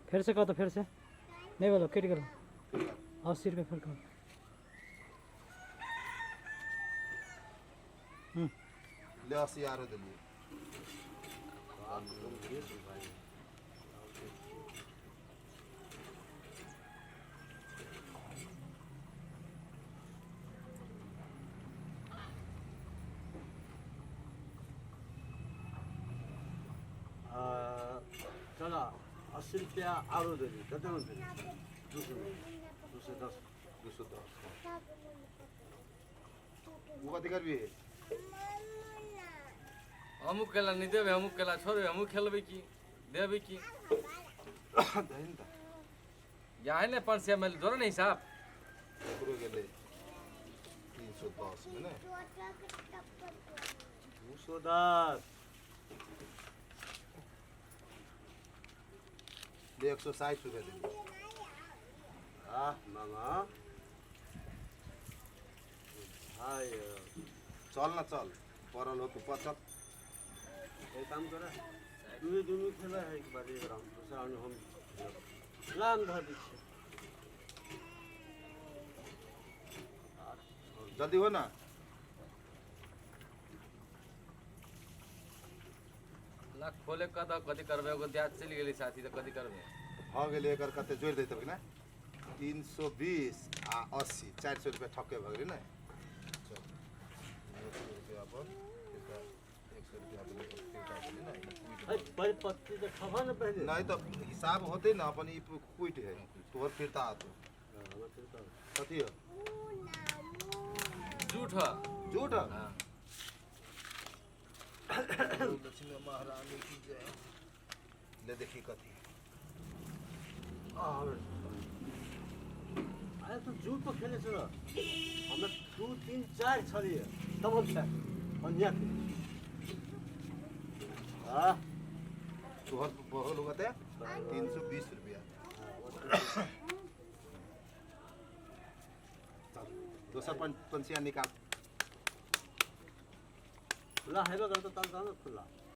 फेर से कह तो, फेर से नहीं बोलो, कटि गेलो। 80 रुपया फेर कहो। ले 80 आरो देलियै। चल 80 रुपया आरो देली, कते में देली? 200 में, 210। 210। ओ कथी करबी? हमहूँ केला नहि देबै, हमहूँ केला छोड़बै, हमहूँ खेलबै की देबै की? दही ने तऽ। यहाँ ने 500 में जोड़ो ने हिसाब। एकरो गेलै 310 में ने। 210। ले 160 रुपया देली। आह मामा भाई। चल न चल, पड़ल हो तू पचल। एक काम कर, दुनू दुनू खेला है, एक बार एक राउंड, दूसरा राउंड हम लाम धर दै छियै। जल्दी हो ना। ला खोले कऽ दऽ, कथी करबै? एगो दियाद चलि गेलै साथी, तऽ कथी करबै? भऽ गेलै। एकर कते जोड़ि दैत ने? 320 आ 80, 400 रुपया ठके भऽ गेलै ने। चल, 100 रुपया अपन फिरता, 100 रुपया अपन फिरता गेलै ने। है परिपत्ति तऽ खबा ने पहिले। नहीं तऽ हिसाब होतै ने अपन। ई क्विट है, तोहर फिरता आतो। हाँ, हमर फिरता। कथी हो? झूठ ह। झूठ है? हाँ। लक्ष्मी महारानी की जय। ले देखी कथी। अरे तू झूठ पर खेले छल। हमे 2 3 4 छलियै तब हम छे अन्या खेले। हाँ। तोहर बहल होते 320 रुपया। चल दोसर पंचिया निकाल। खुला हेबे करतो तब ने खुला।